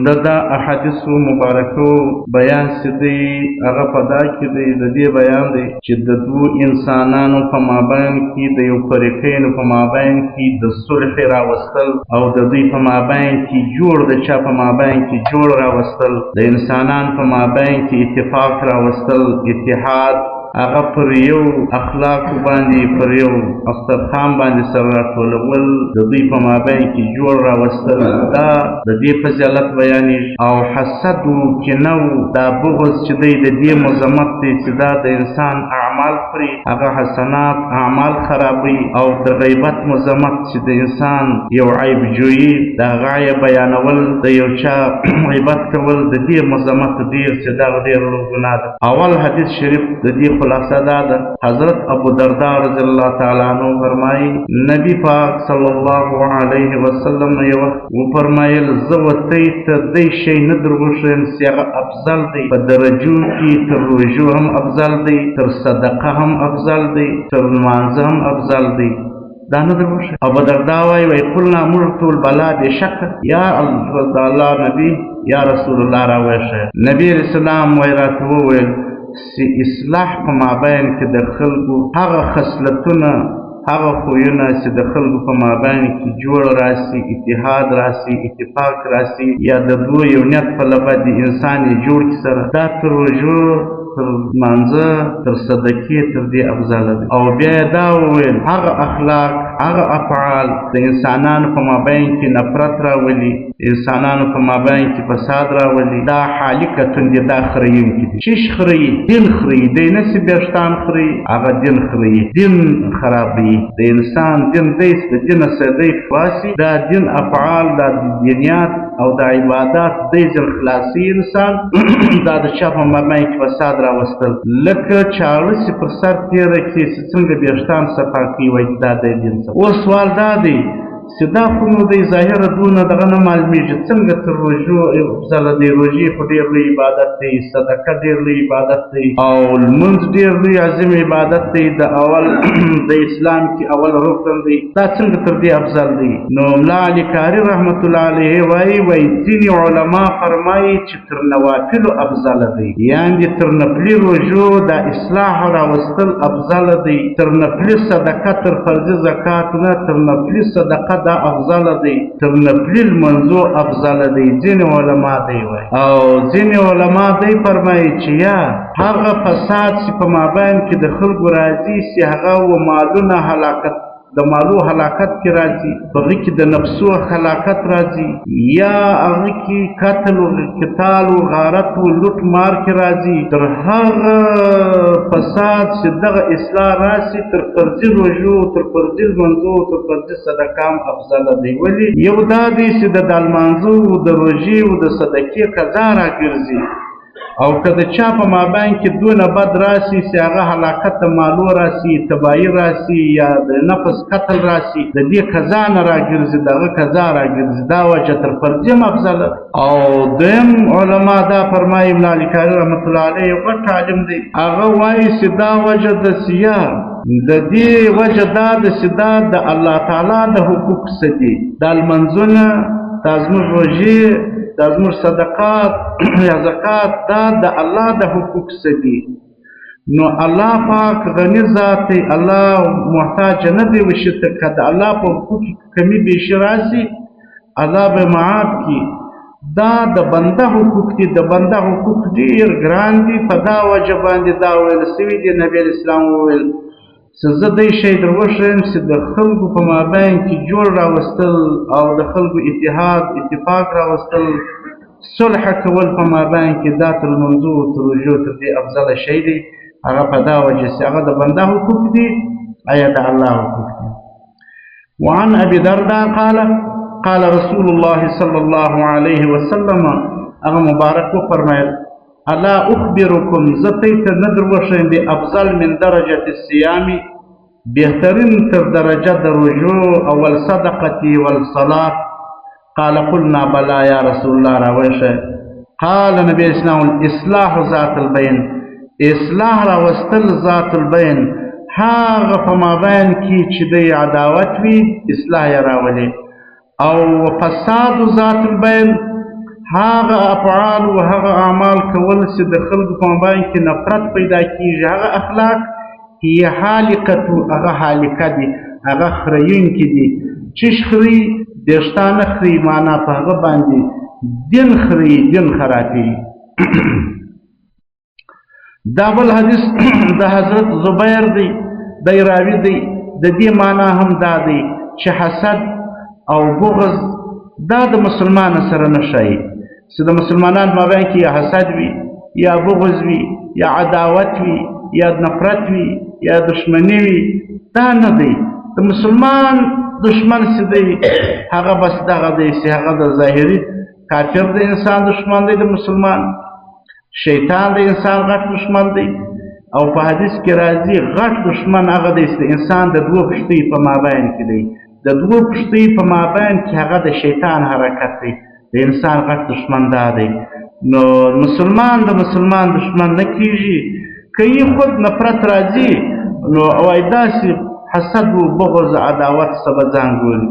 د دا احادیثو مبارکو بیان چې دی هغه په دا کې دی، د دې بیان دی چې د دوو انسانانو په مابین کې، د یو فریقینو په مابین کې د صلح راوستل او د دوی په مابین کې جوړ، د چا په مابین کې جوړ راوستل، د انسانان په مابین کې اتفاق راوستل، اتحاد هغه پر یو اخلاق باندې، پر یو استرخام باندې سره راټولول، د دوی په مابین کې جوړ راوستل، دا د دې فضیلت بیانېږي. او حسد و کینه و دا بغض چې دی د دې مذمت دی چې دا د انسان اعمال خوري، هغه حسنات اعمال خرابوي. او د غیبت مذمت چې د انسان یو عیب جویي، د هغه عیب بیانول، د یو چا غیبت کول، د دې مذمت ډېر چې دغه ډېر لوی ګناه ده. اول حدیث شریف د دې خلاصه دا ده، حضرت ابو درداء رضی الله تعالی عنہ فرمایي نبی پاک صلی الله علیه وسلم یو وخت وفرمایل زه و تی ته دی شی نه در وښیم چې هغه افضل دی په درجو کې، تر روژو هم افضل دی، تر صدقه هم افضل دی، تر لمانځه هم افضل دی، دا نه در وښیم. ابو درداء وایي وایي قلنا موږ ټول بلا بېشکه یا الله نبی یا رسول الله را وښیه. نبی علیه السلام وایي راته وویل چې اصلاح په مابین کې د خلکو هغه خصلتونه، هغه خویونه چې د خلکو په مابین کې جوړ راسي، اتحاد راسي، اتفاق راسي، یا د دوو یو نیت په لبه د انسان یې جوړ کړي سره، دا تر روژو، تر لمانځه، تر صدقې، تر دې افضله دی. او بیا یې دا وویل هغه اخلاق، هغه افعال د انسانانو په مابین کې نفرت راولي، انسانانو په مابین کې فساد راولي، دا حالکتون دي، دا خریونکي دي. چیش خريي؟ دین خريي دی، نه چې ویښتان خريي، هغه دین خريي، دین خرابوي د انسان دین دی چې د دینه څه دی باسي، دا دین افعال، دا دینیات او دا عبادات دی ځل خلاصي انسان. دا د چا په مابین کې فساد راوستل، لکه چاړه چې پر سر تېره کړي چې څنګه ویښتان صفا کوي، وایي دا د دین څخه. اوس سوال دا دی چې دا خو نو دی ظاهره دونه دغه نه معلومېږي، څنګه تر روژو افضله دی؟ روژې خو ډېر لوی عبادت دی، صدقه ډېر لوی عبادت دی، او لمونځ ډېر لوی عظیم عبادت دی، د اول د اسلام کې اول رکن دی، دا څنګه تر دې افضل دی؟ نو ملا علي قاري رحمت الله علیه وایي وایي ځینې علما فرمایي چې تر نوافلو افضله دی، یعنې تر نفلي روژو دا اصلاح راوستل افضله دی، تر نفلي صدقه، تر فرضي زکات نه، تر نفلي صدقه دا افضله دی، تر نفلي لمونځو افضله دی، ځینې علما دی وایي. او ځینې علما دی فرمایي چې یا هغه فساد چې په مابین کې د خلکو راځي چې هغه و مالونه هلاکت، د مالو هلاکت کې راځي، په هغه کې د نفسو هلاکت راځي، یا هغه کې قتل و قتال و غارت و لوټ مار کې راځي، تر هغه فساد چې دغه اصلاح راسي تر فرضي روژو، تر فرضي لمانځو، تر فرضي صدقه هم افضله دی. ولې؟ یو دا دی چې د لمانځه و د روژې و د صدقې قضا راګرځي، او که د چا په مابین کې دونه بد راسي چې هغه هلاکت د مالو راسي، تباهي راسي، یا د نفس قتل راسي، د دې قضا نه راګرځي، دغه قضا راګرځي، دا وجه تر فرضي هم افضله. او دویم علما دا فرمایي، ملا علي قاري رحمت الله علیه یو غټ عالم دی، هغه وایي چې دا وجه د سیا د دې وجه دا ده چې دا د الله تعالی د حقوق څه دي، دا لمونځونه، دا زموږ روژې، دا زموږ صدقات یا زکات، دا د الله د حقوق څه دي. نو الله پاک غني ذات دی، الله محتاج نه دی وشي ته، که د الله په حقوق کې کمی بیشي راسي الله به معاف کړي. دا د بنده حقوق دي، د بنده حقوق ډېر ګران دي، په دا وجه باندې دا ویل سوي دي. نبی علیه السلام وویل چې زه دی شی در وښیم چې د خلکو په مابین کې جوړ راوستل او د خلکو اتحاد اتفاق راوستل، صلح کول په مابین کې، دا تر لمونځو تر روژو تر دې افضله شی دی. هغه په دا وجه چې هغه د بنده حقوق دي، ایا د الله حقوق دي. وعن ابي درداء قال قال رسول الله صلى الله عليه وسلم، هغه مبارک وفرمایل الا اخبركم، زه تی ته نه در وښیم به افضل من درجة الصيام، بهترین تر درجه د روژو او الصدقة والصلاة. قال قلنا بلا يا رسول الله، راوښه. قال نبی اسلام الاصلاح ذات البين، اصلاح راوستل ذات البين، هغه په مابین کې چې د عداوت وي اصلاح یې راولي، او فساد ذات البین، هغه افعال او هغه اعمال کول چې د خلکو په مابین کې نفرت پیدا کیږي، هغه اخلاق هي حالقه، هغه حالقه دي، هغه خریونکي دي. چش خري؟ ویښتانه خري، معنا په هغه باندې دین خري، دین خرابوي. دا بل حدیث د حضرت زبیر دی، دی راوي دی. د دې معنا هم دا دی چې حسد او بغض دا د مسلمان سره نه ښایي، چې د مسلمانانو مابین کې یا حسد وي، یا بغض وي، یا عداوت وي، یا نفرت وي، یا دښمني وي، دا نه دی. د مسلمان دښمن چې دی هغه بس دغه دی چې هغه د ظاهري کافر د انسان دښمن دی، د مسلمان شیطان د انسان غټ دښمن دی. او په حدیث کې راځي غټ دښمن هغه دی چې د انسان د دوو پښتۍ په مابین کې دی، د دوو پښتۍ په مابین کې هغه د شیطان حرکت دی، د انسان غټ دښمن دا دی. نو مسلمان د مسلمان دښمن نه کیږي، که یې خود نفرت راځي نو وایي داسې حسد و بغض عداوت څه به ځان ګوري.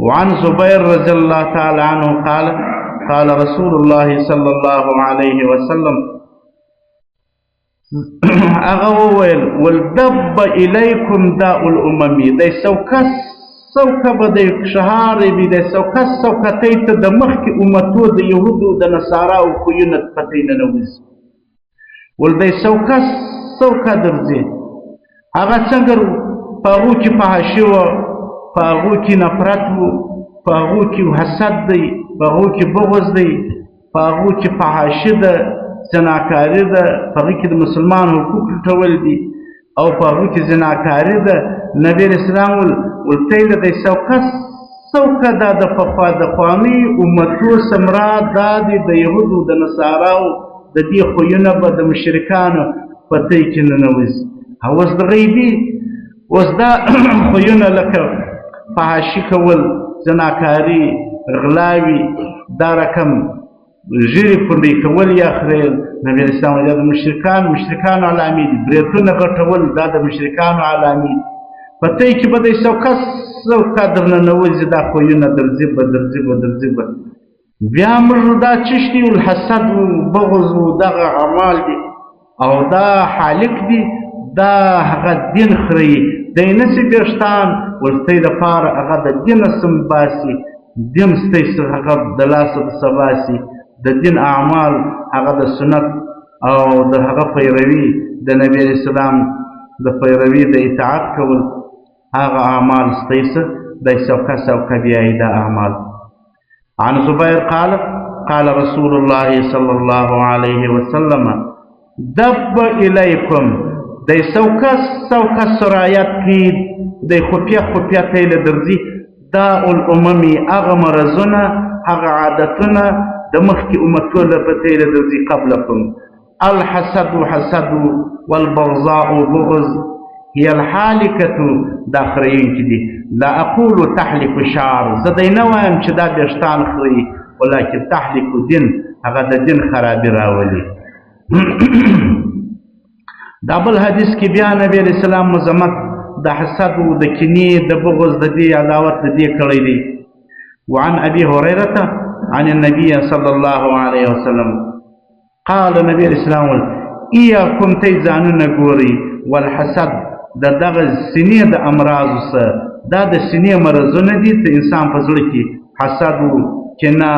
وعن زبير رضي الله تعالى عنه قال قال رسول الله صلى الله عليه وسلم، هغه وویل ولدب الیکم داء الامم، دی سوکه سوکه به د شهارې وي، دی سوکه سوکه تی ته د مخکې امتو د یهودو د نصاراو خویونه په تی ننوځي. ول دی سوکه سوکه درځي. هغه څنګه؟ په هغو کې فحاشي وه، په هغو کې نفرت و، په هغو کې حسد دی، په هغو کې بغض دی، په هغو کې فحاشي ده، زناکاري ده، په هغه کې د مسلمان حقوق لټول دي، او په هغو کې زناکاري ده. نبی علیه السلام ورته له دی سوکه سوکه دا د پخوا د خواني امتو سمرا دا دي د یهودو د نصاراو د دې خویونه به د مشرکانو په تی کې ننوځي. او اوس د غیبي اوس دا خویونه لکه فحاشي کول، زناکاري، غلاوي، دا رقم ږیرې پنډۍ کول یا خریل، نبی علیه السلام دا د مشرکانو علامې دي. برېتونه غټول دا د مشرکانو علامې دي. په تی کې به دی سوکه سوکه درننوځي، دا خویونه درځي به درځي به درځي به. بیا موږ دا چش دي؟ الحسد و بغض و دغه اعمال دي، او دا حالک دي، دا هغه دین خوري. دی نه سي ویښتان ورته دپاره هغه د دین سم باسي، دین ستی هغه د لاسه د سباسي. د دین اعمال هغه د سنت او د هغه پیروي، د نبی علیه السلام د پیروي د اطاعت کول، هغه اعمال ستی څه دی سوکه سوکه بیایي دا اعمال. عن زبير قال قال رسول الله صلى الله عليه وسلم دب إليكم، دی سوکه سوکه سرایت کی، دی خفیه خفیه تی له درځي داء الامم، هغه مرضونه هغه عادتونه د مخکې امتو له په تی له درځي قبلکم. الحسد حسد والبغضاء بغض هي الحالکة، دا خریونکي دي. لا اقول تحلق شعر، زه دی نه وایم چې دا ویښتان خوري، ولکن تحلق دین، هغه د دین خرابي راولي. دا بل حدیث کې بیا نبی علیه السلام مذمت د حسد و د کینې د بغض د دې عداوت د دې کړی دی. وعن ابي هريرة عن النبي صلى الله عليه وسلم قال نبی علیه السلام ایاکم تی ځانونه ګورئ والحسد، د دغه سینې د امراضو سره، دا د سینې مرضونه دي چې انسان په زړه کې حسد و کینه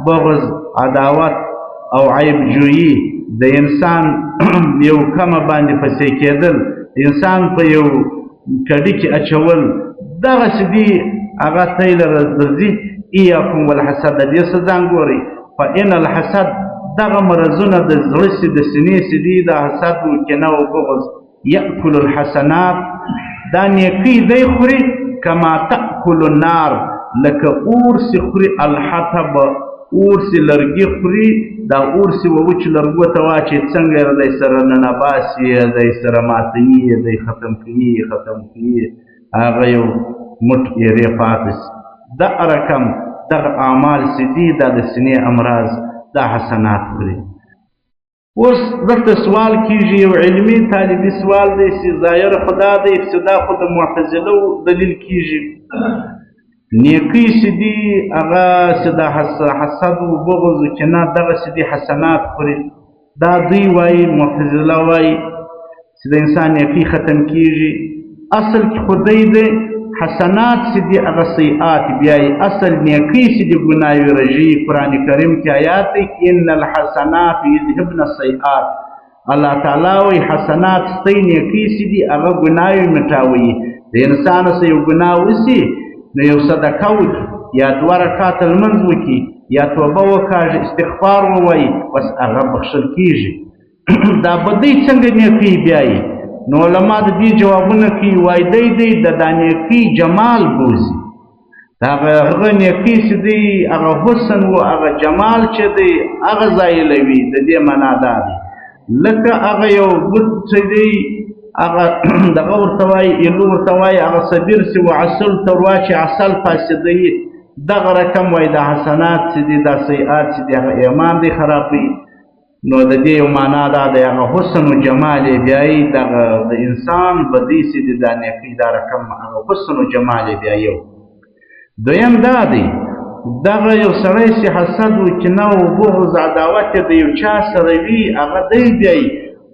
بغض عداوت او عیب جویي د انسان یو کمه باندې پسې کېدل، انسان په یو کډي کې اچول، دغسې دي هغه تی له درځي. ایاکم والحسد، د دې څه ځان ګورئ. فإن الحسد، دغه مرضونه د زړه سي د سینې سي دي، د حسد و کینه او بغض، یأکل الحسنات، دا نیکۍ دی خوري، کما تأکل النار، لکه اور سي خوري الحطب، اور سي لرګي خوري، دا اور سي وچ لرګو ته واچي څنګه یې دی سره ننباسي، دی سره ماتوي، دی ختم کوي ختم کوي، هغه یو مټ ایرې پاتې سي. دا رقم دغه اعمال سي دي، دا د سینې امراض، دا حسنات خوري. اوس دلته سوال کیږي، یو علمي طالبي سوال دی چې ظاهر خدا دی، چې دا خو د معتزلو دلیل کیږي. نیکۍ چې دي هغه چې د حسد و بغض و کینه دغسې دي حسنات خوري. دا دوی وایي، معتزله وایي چې د انسان نیکۍ ختم کیږي. اصل کې خو دی دی حسنات چې دي هغه سیئات بیایي، اصل نیکۍ چې دي ګناوې رژوي. قرآن کریم کې آیات دی ان الحسنات یذهبن السیئات. الله تعالی وایي حسنات ستی نیکۍ چې دي هغه ګناوې مټاوي. د انسان سره یو ګناه وسي نو یو صدقه وکړي یا دوه رکعته لمونځ وکړي یا توبه وکاږي، استغفار ووایي، بس هغه بخښل کیږي. دا بدۍ څنګه نیکۍ بیایي؟ نو علما د دې جوابونه کوي، وایي دی دی د دا نیکۍ جمال بوځي. هغه نیکۍ چې دی هغه حسن و هغه جمال چې دی هغه زایلوي. د دې معنا دا دی لکه هغه یو بت چې دی هغه دغه ورته وایي، ایلو ورته وایي، هغه صبر چې و عسل ته ورواچي عسل فاسدوي. دغه رقم وایي دا حسنات چې دي دا سیئات چې دي هغه ایمان دی خرابوي. نو د دې یو معنا دا دی هغه حسن و جمال یې بیایي، دغه د انسان بدۍ چې دي دا نیکۍ دا رقم هغه حسن و جمال یې بیایي. دویم دا دی دغه یو سړی چې حسد و کینه و بغض عداوت یې د یو چا سره وي هغه دی بیایي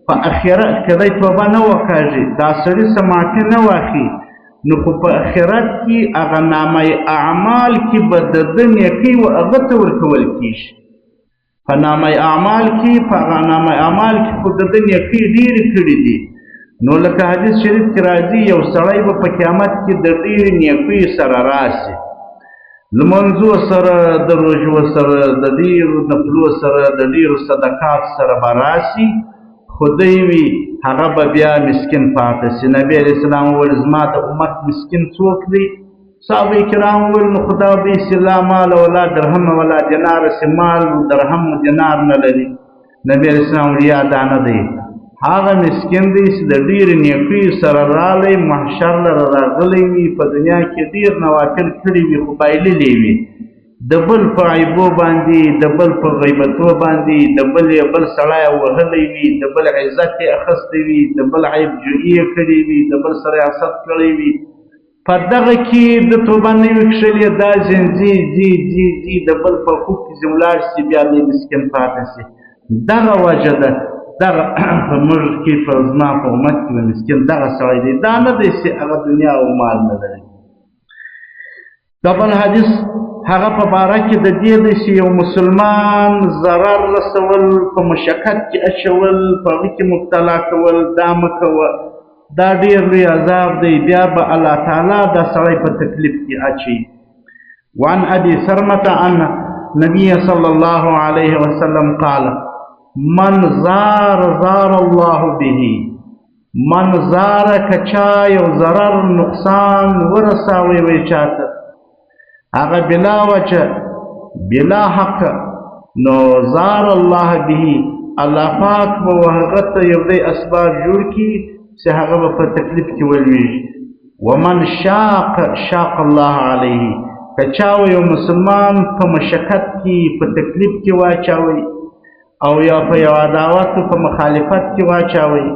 په اخرت کې دی توبه نه وکاږي، دا سړي څه معافي نه واخلي، نو خو په اخرت کې هغه نامه اعمال کې به د ده نیکۍ و هغه ته ورکول کېږي. په نامه اعمال کې په هغه نامه اعمال کې خو د ده نیکۍ ډېرې کړې دي. نو لکه حدیث شریف کې راځي یو سړی به په قیامت کې د ډېرې نیکۍ سره راسي، لمونځو سره، د روژو سره، د ډېرو نفلو سره، د ډېرو صدقات سره به راسي، خو دی وي هغه به بیا مسکین پاتې سي. نبی علیه السلام وویل زما د امت مسکین څوک دی؟ صحابه کرام وویل نو خدا به یې لا مال ولا درهم ولا دینار سي، مال و درهم و دینار نه لري. نبی علیه السلام وویل یا دا نه دی، هغه مسکین دی چې د ډېرې نیکیو سره راغلی، محشر لره راغلی وي، په دنیا کې ډېر نوافل کړي وي خو بایللی وي، د بل په عیبو باندې، د بل په غیبتو باندې، د بل یې بل سړی وهلی وي، د بل عزت یې اخیستی وي، د بل عیب جویي یې کړې وي، د بل سره یې حسد کړی وي، په دغه کې د توبه نه وي کښلې، دا ځي ځي ځي ځي د بل په حقوق کې ځي ولاړ سي، بیا دی مسکین پاتې سي. دغه وجه ده دغه په موږ کې په زما په امت کې مسکین دغه سړی دی، دا نه دی چې هغه دنیا او مال نه لري. دا بل حدیث هغه په باره کې د دې دی چې یو مسلمان ضرر رسول، په مشقت کې اچول، په هغه کې مبتلا کول، دا مه کوه، دا ډېر لوی عذاب دی، بیا به الله تعالی دا سړی په تکلیف کې اچوي. وعن ابي سرمة ان نبی صلی الله علیه وسلم قال من زار زار الله به. من زار کچا یو ضرر نقصان ورساوي وی چاته هغه بلا وجه بلا حق، نو زار الله به، الله پاک به هغه ته یو دی اسباب جوړ کړي چې هغه به په تکلیف کې ولوېږي. ومن شاق شاق الله علیه، که چا یو مسلمان په مشقت کې په تکلیف کې واچوي او یا په یو عداوت په مخالفت کې واچوي،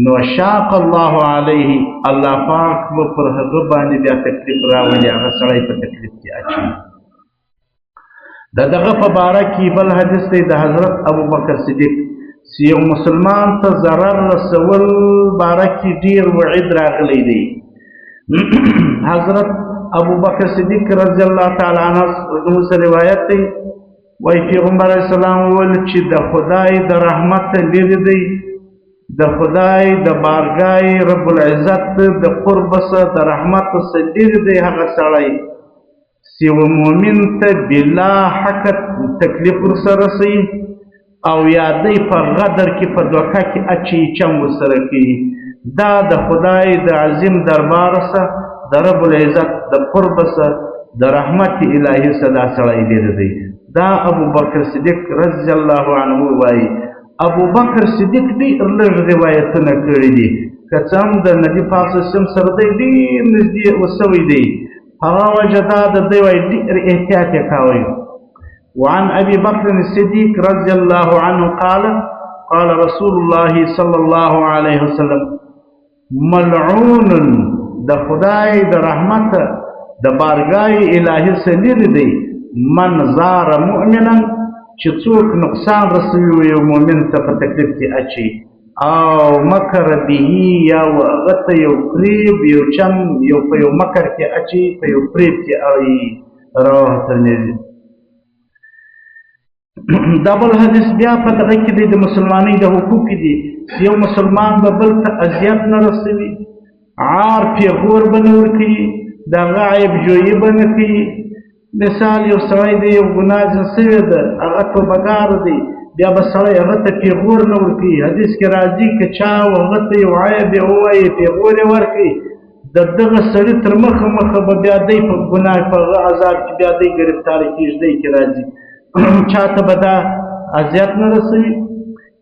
نو شاق الله علیه، الله پاک به پر هغه باندې بیا تکلیف راولي، هغه سړی په تکلیف کې اچوي. د دغه په باره کې بل حدیث دی د حضرت ابوبکر صدیق چې یو مسلمان ته ضرر رسول باره کې ډېر وعید راغلی دی. حضرت ابوبکر صدیق رضی الله تعالی عنه سره روایت دی، وایي پیغمبر علیه السلام وویل چې د خدای د رحمت لرې دی، د خدای د بارګاه رب العزت د قرب سره د رحمت سره لرې دی هغه سړی چې یو مؤمن ته بلا حق تکلیف ورسره رسوي او یا دی په غدر کې په دوکه کې اچي چم ورسره کوي. دا د خدای د عظیم دربار سره د رب العزت د قرب سره د رحمت الهي سره دا سړی لرې دی. دا ابوبکر صدیق رضی الله عنه وایي. ابوبکر صدیق ډېر لږ روایتونه کړي دي، که څه هم د نبي پاک صلی الله علیه وسلم سره دی ډېر نږدې وسوی دی، هغه وجه دا د دی وایي ډېر احتیاط یې کاوه. وعن أبي بكر الصديق رضي الله عنه قال قال رسول الله صلى الله عليه وسلم ملعون د خدای د رحمت د د بارګاه الهي څخه لرې دی. من زار مؤمنا، چې څوک نقصان رسوي یو مؤمن ته په تکلیف کې اچي، او مکر به، یا هغه ته یو فریب، یو چم، یو په یو مکر کې اچي، په یو فریب کې اړي. رواه ترمذي. دا بل حدیث بیا په دغه کې دی، د مسلمانۍ د حقوق دي. یو مسلمان به بل ته اذیت نه رسوي، عار پیغور به نه ورکوي، د هغه عیب جویي به نه کوي. مثال یو سړی دی، یو ګناه ځین سوې ده، هغه توبهګار دی، بیا به سړی هغه ته پیغور نه ورکوي. حدیث کې راځي که چا هغه ته یو عیب یې ووایي، پیغور یې ورکوي، د دغه سړي تر مخه مخه به بیا دی په ګناه په هغه عذاب کې بیا دی ګرفتار کېږي. دی کې راځي چاته به دا اذیت نه رسوي،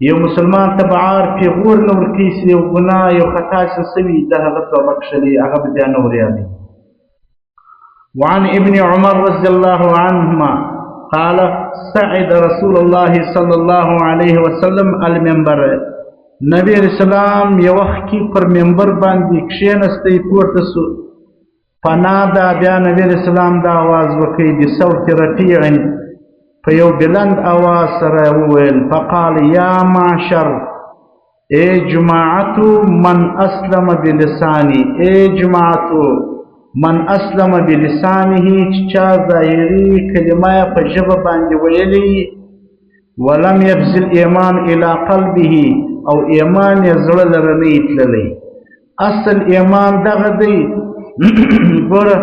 یو مسلمان ته به عار پیغور نه ورکوي چې یو ګناه یو خطا چې سوي د هغه توبه کښلې، هغه به بیا نه وریادوي. وعن ابن عمر رضي الله عنهما قال صعد رسول الله صلى الله عليه وسلم المنبر. نبی علیہ السلام یو وخت کې پر منبر باندې کښېنستی، پورته سو. فنادا، بیا نبی علیہ السلام دا آواز وکړي بصوت رفیع، په یو بلند آواز سره وویل، فقال یا معشر، ای جماعت من اسلم بلسانی، ای جماعت من اسلم بلسانه، چې چا ظاهري کلمه په ژبه باندې ویلي، ولم يفز الايمان الى قلبه، او ایمان یې زړه لره نه تللی. اصل ایمان دغه دی. ګوره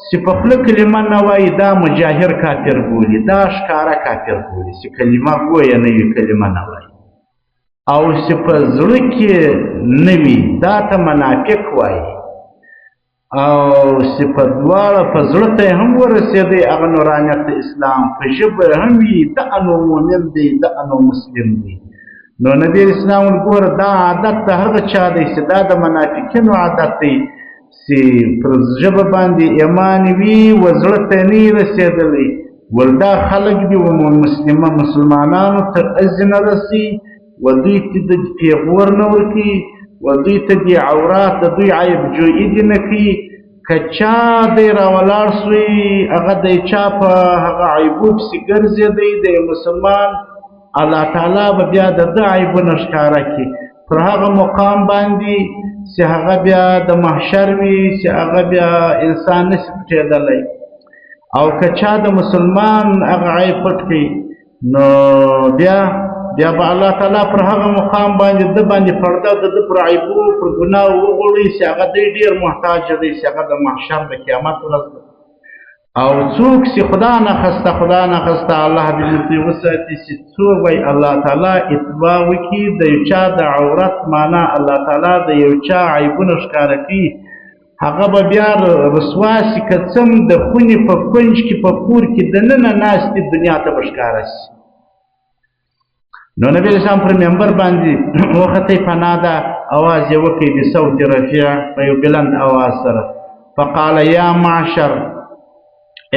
چې په خوله کلمه نه وایي، دا مجاهر کافر بولي، دا ښکاره کافر بولي چې کلمه ګویه نه وي، کلمه نه وایي، او چې په زړه کې نه وي، دا ته منافق وایي. او چې په دواړه په زړه ته هم ورسېدی، هغه نورانیت اسلام په ژبه هم وي، د انو مؤمن دی، د انو مسلم دی. نو نبی اسلام ورګوره دا عادت د هغه چا دی چې دا د منافقینو عادت دی، چې پر ژبه باندې ایمان وي و زړه ته نه رسېدلی. وردا خلک دي و مسلمانانو ته اذن رسي، و دوی ته د پیغور نه ورکوي، و دوی ته د عورات د دوی عیب جویي دي نه کوي. که چا دی راولاړ سوی، هغه د چا په هغه عیبو پسې ګرځېدی، د مسلمان الله تعالی به بیا د ده عیبونه ښکاره کړي پر هغه مقام باندې چې هغه بیا د محشر وي، چې هغه بیا انسان نشي پټېدلی. او که چا د مسلمان هغه عیب پټ کړي، نو بیا به الله تعالی پر هغه مقام باندې د باندې پرده د ده پر عیبو پر ګناه وغوړوي، چې هغه دی ډېر محتاج دی، چې هغه د محشر د قیامت ورځ ده. او څوک چې خدا نخواسته، خدا نخواسته، الله دې موږ ترې وساتي، چې څوک وایي الله تعالی اتباع وکړي د یو چا د عورت، معنا الله تعالی د یو چا عیبونه ښکاره کړي، هغه به بیا رسوا سي، که څه هم د خونې په کنج کې په کور کې دننه ناست دي، دنیا ته به ښکاره سي. نو نبی اسلام پر منبر باندې وختی، فنادا، اواز یې وکړي بصوت رفیع، په یو بلند اواز سره، فقال یا معشر،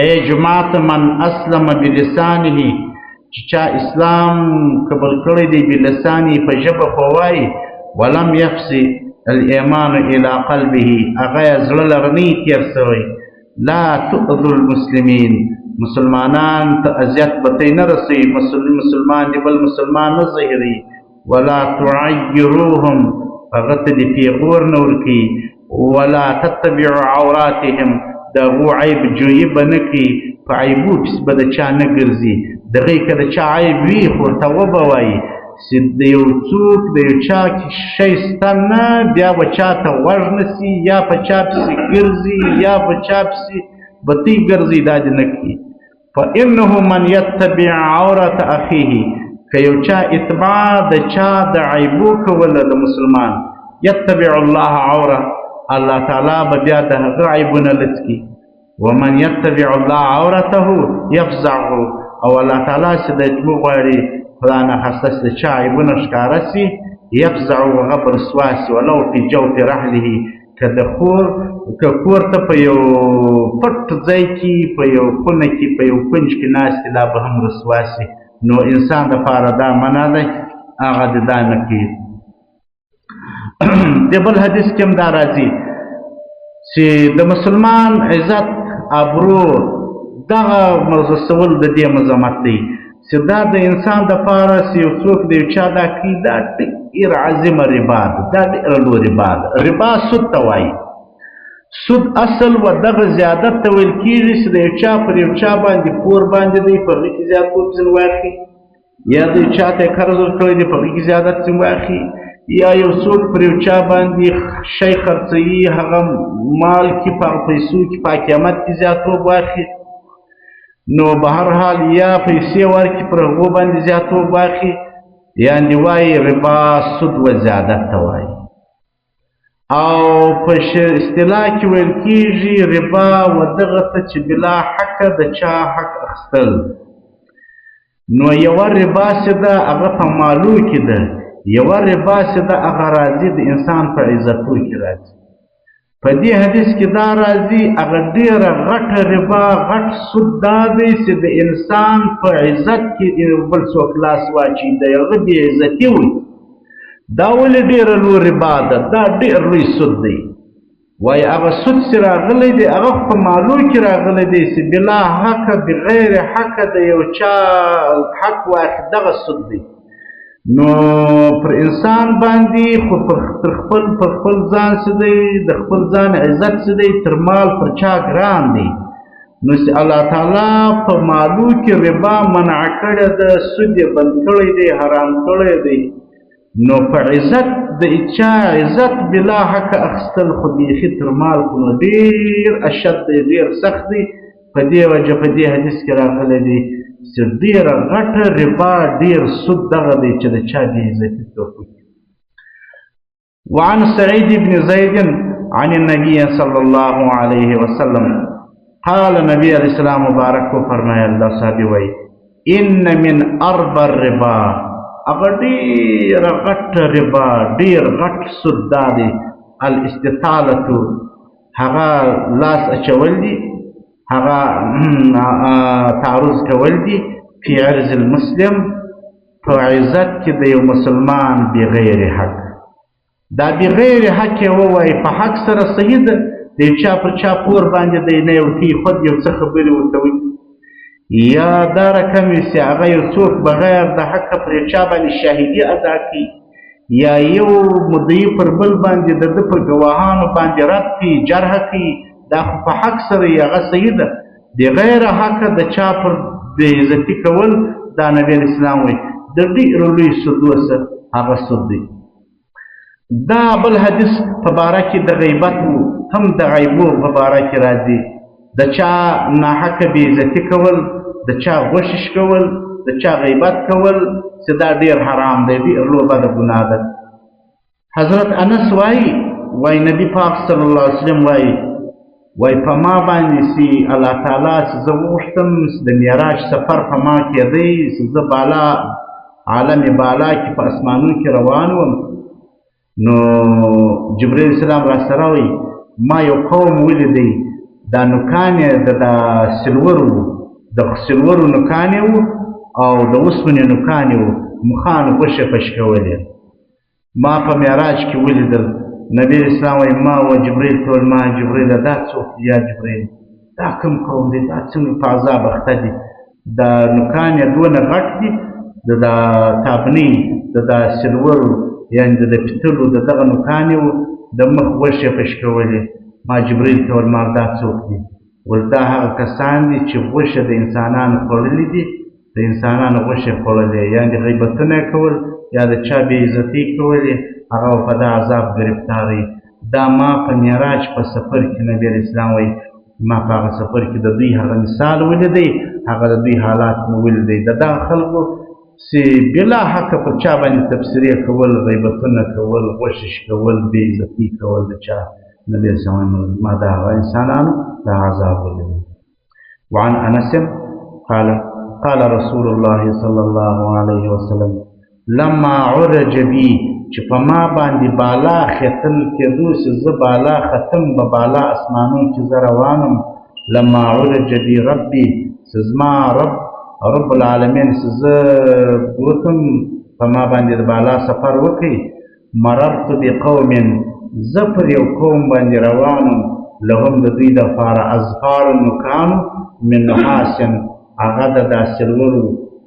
ای جماعت من اسلم بلسانه، چې چا اسلام قبول کړی دی بلسانه په ژبه خو وایي، ولم یفسی الايمان الى قلبه، هغه یې زړه لره نه تېر سوی، لا تؤذوا المسلمین، مسلمانان ته اذیت به تی نه رسوي، مسلمان دې بل مسلمان نه زهروي، ولا تعیروهم، هغه ته دې پیغور نه ورکوي، ولا تتبعوا عوراتهم، د هغو عیب جویي به نه کوي، په عیبو پسې به د چا نه ګرځي. دغې که د چا عیب وي، خو ورته وبه وایي چې د یو څوک د یو چا کې شی سته نه، بیا به چا ته غوږ نه سي، یا په چا پسې ګرځي، یا په چا پسې به تی ګرځي، دا دې نه کوي. فإنه من يتبع عورة أخيه، که یو چا اتباع د چا د عیبو کوله د مسلمان، يتبع الله عوره، الله تعالی به بیا د هغه عیبونه لڅ کړي. ومن يتبع الله عورته يفزعه، او الله تعالی چې د اتباع غواړي، خدا نخواسته چې د چا عیبونه ښکاره سي، يفزعه، هغه به رسوا سي، ولو في جوف رحله، که د خور که کور ته په یو پټ ځای کې په یو خونه کې په یو کنج کې ناست، لا به هم رسوا سي. نو انسان دپاره دا منع دی، هغه د دا نه کوي. د بل حدیث کې هم دا راځي چې د مسلمان عزت ابرو دغه مرزسول د دې مذمت دی چې دا د انسان دپاره چې یو څوک د یو چا دا کوي، دا ډېره عظیمه ربا ده، دا ډېره لویه ربا ده. ربا سود ته وایي. سود اصل و دغه زیادت ته ویل کېږي چې د یو چا پر یو چا باندې پور باندې دی، په هغې کې زیاتوب ځینې واخلي، یا د یو چا ته یې قرض ورکړی دی، په هغې کې زیادت ځینې واخلي، یا یو څوک پر یو چا باندې شی خرڅوي، هغه مال کې په هغه پیسو کې په قیامت کې زیاتوب واخلي. نو به هر حال یا پیسې ورکړي پر هغو باندې زیاتوب واخلي، یعنې وایي ربا سود و زیادت ته وایي. او په اصطلاح کې ویل کېږي ربا و دغه ته چې بلا حقه د چا حق اخیستل. نو یوه ربا چې ده هغه په مالو کې ده، یوه ربا چې ده هغه راځي د انسان په عزتو کې راځي. په دې حدیث کې دا راځي هغه ډېره غټه ربا، غټ سود دا دی چې د انسان په عزت کې بل څوک لاس واچوي، د هغه بې عزتي وي. دا ولې ډېره لویه ربا ده؟ دا ډېر لوی سود دی. وایي هغه سود چې راغلی دی هغه په مالو کې راغلی دی چې بلا حقه بغیر حقه د یو چا حق واخلي، دغه سود دی. نو پر انسان باندې خو پر خپل ځان څه دی، د خپل ځان عزت څه دی، تر مال پر چا ګران دی. نو چې الله تعالی په مالو کې ربا منع کړې ده، سود یې بند کړی دی، حرام کړی دی، نو په عزت د چا عزت بلا حق اخیستل خو بیخي تر مال خو نو ډېر اشد دی، ډېر سخت دی. په دې وجه په دې حدیث کې راغلی دی چې ډېره غټه ربا، ډېر سود دغه دی چې د چا بې عزتي څوک وکړي. وعن سعيد بن زيد عن النبي صلى الله عليه وسلم قال نبی علیہ السلام مبارک کو فرمایا، الله صاحب وای ان من اربع الربا، هغه ډېره غټه ربا، ډېر غټ سود دا دی الاستطالة، هغه لاس اچول دي، هغه تعرض کول دي فی عرض المسلم، په عزت کې د یو مسلمان بغیر حق. دا بغیر حق یې ووایي، په حق سره صحیح ده، د یو چا پر چا پور باندې دی نه ورکوي، خود یو څه خبرې ورته وکړي، یا دا رقم وي چې هغه یو څوک بغیر د حقه پر یو چا باندې شاهدي ادا کړي، یا یو مدعي پر بل باندې د ده پر ګواهانو باندې رد کړي، جرح کړي، دا خو په حق سره یې هغه صحیح ده. بغیر حقه د چا پر بې عزتي کول، دا نبی علیه السلام وایي د ډېرو لوی سودو سره هغه سود دی. دا بل حدیث په باره کې د غیبت و، هم د عیبو په باره کې راځي، د چا ناحقه بې عزتي کول، د چا غوښې شکول، د چا غیبت کول، چې دا ډېر حرام دی، ډېر لویه بده ګناه ده. حضرت انس وایي، وایي نبی پاک صلی الله علیه وسلم وایي، وایي په ما باندې چې الله تعالی چې زه وغوښتم چې د معراج سفر په ما کېدی، چې زه بالا عالم بالا کې په اسمانو کې روان وم، نو جبرئیل السلام را سره وایي ما یو قوم ولیدی، دا نوکان یې د دا سلورو، د سلورو نوکان یې وو او د اوسپنې نوکان یې وو، مخانو غوښې پشکولې. ما په معراج کې ولیدل. نبی اسلام وایي ما و جبرئیل ته ویل، ما جبرئیل دا څوک دی؟ یا جبرئیل دا کوم قوم دی؟ دا څنګه په عذاب اخته دي؟ دا نوکان یې دونه غټ دي، د دا تابنۍ، د دا سلورو، یعنې د پیتلو د دغه نوکان یې وو، د مخ غوښې پشکولې. ما جبرئیل ته ویل، ما دا څوک دي؟ ول دا هغه کسان دي چې غوښه د انسانانو خوړلې دي، د انسانانو غوښې خوړلې، یعنې غیبتونه یې کول یا د چا بې عزتي کولې، هغه په دا عذاب ګرفتار دی. دا ما په معراج په سفر کې نبی علیه السلام وایي ما په هغه سفر کې د دوی هغه مثال ولیدی، هغه د دوی حالات مې ولیدی، د دغه خلکو چې بلا حقه پر چا باندې تبصرې کول، غیبتونه کول، غوښې شکول، بې عزتي کول د چا، نبی علیه السلام ما د هغه انسانانو دا عذاب ولیدی. وعن انس قال قال رسول الله صلى الله عليه وسلم لما عرج بي، چې په ما باندې بالا ختل کېدو، چې زه بالا ختم به بالا اسمانو کې زه روانم، لما عرج بي ربي، چې زما رب رب العالمین چې زه بوتم په ما باندې د بالا سفر وکړي، مررت بقوم، زه پر یو قوم باندې روانم، لهم د دوی دپاره اظفار نوکانو من نحاس، هغه د دا سلورو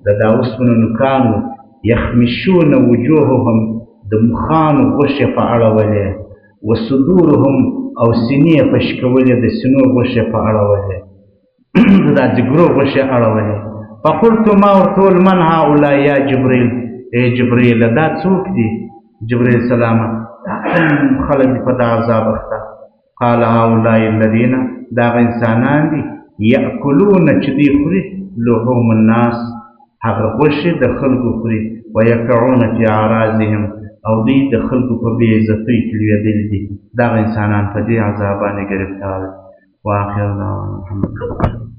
د دا اوسپنو نوکانو، یخمشون وجوههم، د مخانو غوښې په اړولې، وصدورهم، او سینې یې په شکولې، د سینو غوښې په اړولې، د دا ځګرو غوښې اړولې. فقلت، ما ورته وویل، من هؤلاء یا جبرئیل؟ ای جبرئیل، دا څوک دي؟ جبرئیل سلام، دا کوم خلک دي په دا عذاب اخته؟ قال هؤلاء الذین، دا هغه انسانان دي، یأکلون، چې دوی خوري، لحوم الناس، هغه غوښې د خلکو خوري، ویقعون فی اعراضهم، او دوی د خلکو په بې عزتۍ کې لوېدلي دي. دغه انسانان په دې عذاب باندې ګرفتار دي. واخر دعوانا الحمد.